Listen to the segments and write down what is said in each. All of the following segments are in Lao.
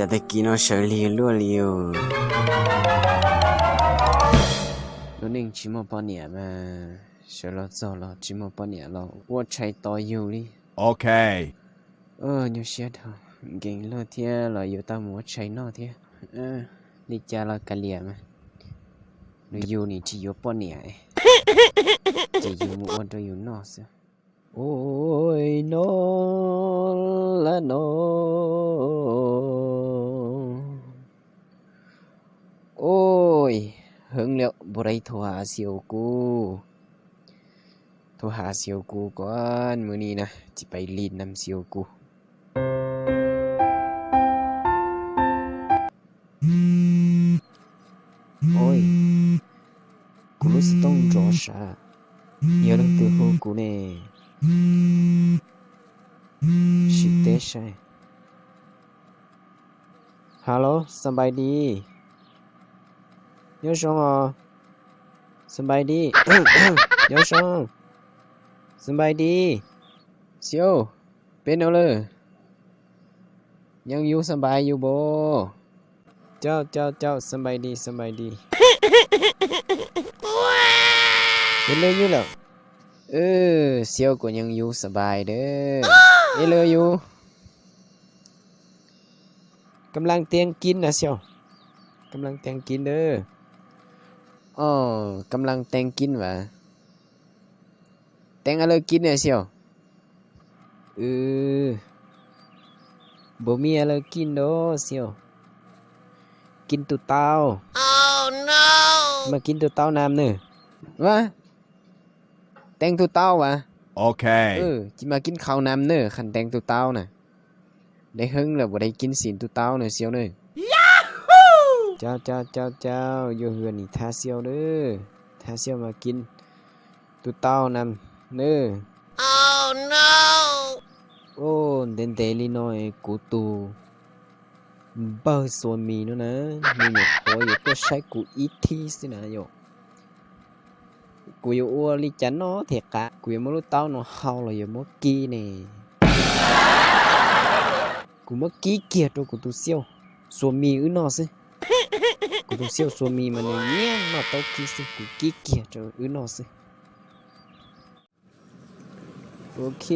ແຕ່ກີ້ນ້ອງເຊີລີລົວດລີໂອ ໂດເນັ່ງຊິມອບປ້ອນເນຍມາ ເຊີລອດຊໍລອດຊິມອບປ້ອນເນຍລອດ ອວດໄຊຕໍ່ຢູ່ລີ ໂອເຄ ເອີ ຍູເຊຍເຖົ້າ ເກັ່ງໂລດເທຍ ລອຍຢູ່ຕາມຫົວໄຊນອກເທຍ ເອີ ລິຈາລອຍກະເລຍມາ ດູຢູ່ນີ້ຊິຢູ່ປ້ອນເນຍ ຈະຢູ່ໝູ່ອ້ວນໂຕຢູ່ນອກຊະ. ໂອ້ຍ ນອນລະນອ ໂອ້ຍ ເຫິງແລ້ວບໍ່ໄດ້ໂທຫາສ່ຽວກູ ໂທຫາສ່ຽວກູກ່ອນ ມື້ນີ້ນະ ຊິໄປຫຼິ້ນນຳສ່ຽວກູ. ໂອ້ຍ ກູຮູ້ສຶກຕ້ອງລໍຊາ ເຫຍວໜັງສືໂຮກູແນ່ ຊິເຕະໃສ່ ຮາໂລ ສະບາຍດີ ໂຍຊອງ ສະບາຍດີ ໂຍຊອງ ສະບາຍດີ ສ່ຽວ ເປັນແນວເລີ ຍັງຢູ່ສະບາຍຢູ່ບໍ່? ເຈົ້າ ເຈົ້າ ເຈົ້າ ສະບາຍດີ ສະບາຍດີ ເປັນເລີຢູ່ແລ້ວ ເອີ ສ່ຽວກໍຍັງຢູ່ສະບາຍເດີ ເປັນເລີຢູ່ ກຳລັງແຕ່ງກິນນະສ່ຽວ ກຳລັງແຕ່ງກິນເດີ ອໍ ກຳລັງແຕ່ງກິນຫວາ? ແຕ່ງອາເລີກິນແດ່ສ່ຽວ ເອີ ບໍ່ມີອາເລີກິນດອກສ່ຽວ ກິນຕູເຕົ້າ ມາກິນຕູເຕົ້ານຳເນີ ຫວາ ແຕ່ງຕູເຕົ້າຫວາ ໂອເຄ ເອີ ຊິມາກິນເຂົ້ານຳເນີ ຄັນແຕ່ງຕູເຕົ້ານະ. ໄດ້ເຫິງແລ້ວບໍ່ໄດ້ກິນຊີ້ນຕູເຕົ້າເນີສ່ຽວເນີ ເຈົ້າ ເຈົ້າ ເຈົ້າ ເຈົ້າ ຢູ່ເຮືອນນີ້ຖ້າສ່ຽວເດີ ຖ້າສ່ຽວມາກິນຕູເຕົ້ານຳເນີ ໂອ້ ເດນເດລີນ້ອຍ ກູຕູ ເບີສວນມີໂນນະ ມີໝົດພໍຢູ່ກໍໃຊ້ກູອີກທີຊິນະໂຍ ກູຢາກອວດລິຈານນໍເທກະ ກູຢາກມາລຸເຕົ້ານໍເຮົາລະຢາກມາກີ້ແນ່ ກູມາກີ້ກຽດໂຕກູຕູສ່ຽວ ສວນມີອຶນໍຊື່ ກູຕູສ່ຽວສວນມີມາແນວງຽງມາໂຕກີ້ຊື່ ກູກີ້ກຽດໂຕອຶນໍຊື່. ໂອເຄ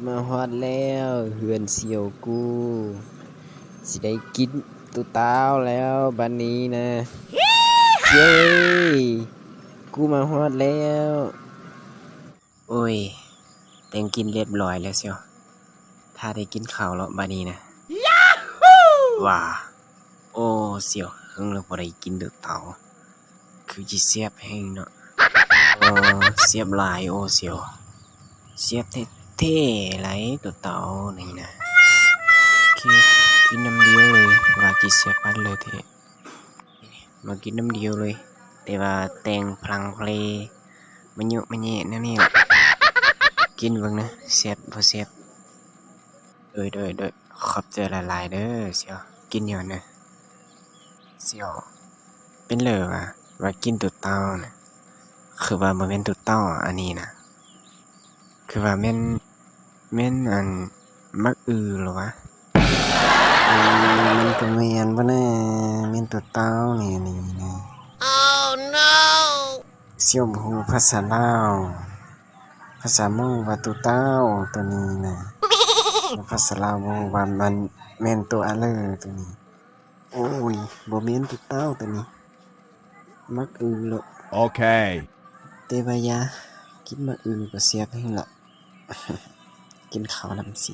ມາຮອດແລ້ວເຮືອນສ່ຽວກູ ຊິໄດ້ກິນຕູເຕົ້າແລ້ວບາດນີ້ນະ ເຈົ້ຍ ກູມາຮອດແລ້ວ ໂອ້ຍ ແຕ່ງກິນລຽບລ້ອຍແລ້ວສ່ຽວ ຖ້າໄດ້ກິນເຂົ້າແລ້ວບາດນີ້ນະ ຫວາ ໂອ້ ສ່ຽວ ເຫິງແລ້ວບໍ່ໄດ້ກິນຕູເຕົ້າ ຄືຊິແຊບແຮງເນາະ ໂອ້ ແຊບຫຼາຍ ໂອ້ ສ່ຽວ ແຊບແທ້ໆ ຫຼາຍຕູເຕົ້ານີ້ນະ ໂອເຄ ກິນນ້ຳດຽວເລີຍ ວ່າຊິແຊບປານເລີແທ້ ມາກິນນ້ຳດຽວເລີຍ ແຕ່ວ່າແຕ່ງພລັງເພລ ມະຍຸມະແຍະແນວນີ້ ກິນເບິ່ງນະ ແຊບບໍ່ແຊບ ໂດຍ ໂດຍ ໂດຍ ຂອບໃຈຫຼາຍໆເດີສ່ຽວ ກິນຢູ່ນະ ສ່ຽວ ເປັນເລີຫວາ ວ່າກິນຕູເຕົ້ານະ ຄືວ່າບໍ່ແມ່ນຕູເຕົ້າອັນນີ້ນະ ຄືວ່າແມ່ນ ແມ່ນອັນ ໝາກອຶລະຫວາ ອື ມັນກໍແມ່ນບໍ່ນະ ແມ່ນຕູເຕົ້ານີ້ ອັນນີ້ນະ ສ່ຽວບໍ່ຮູ້ພາສາລາວ ພາສາມົ້ງວ່າຕູເຕົ້າໂຕນີ້ນະ ພາສາລາວບໍ່ຮູ້ວ່າມັນແມ່ນໂຕອາເລີໂຕນີ້ ໂອ້ຍ ບໍ່ແມ່ນຕູເຕົ້າໂຕນີ້ ໝາກອຶໂລດ ໂອເຄ ແຕ່ວ່າຢ່າ ກິນໝາກອຶກໍແຊບແຮງລະ ກິນເຂົ້ານຳຊິ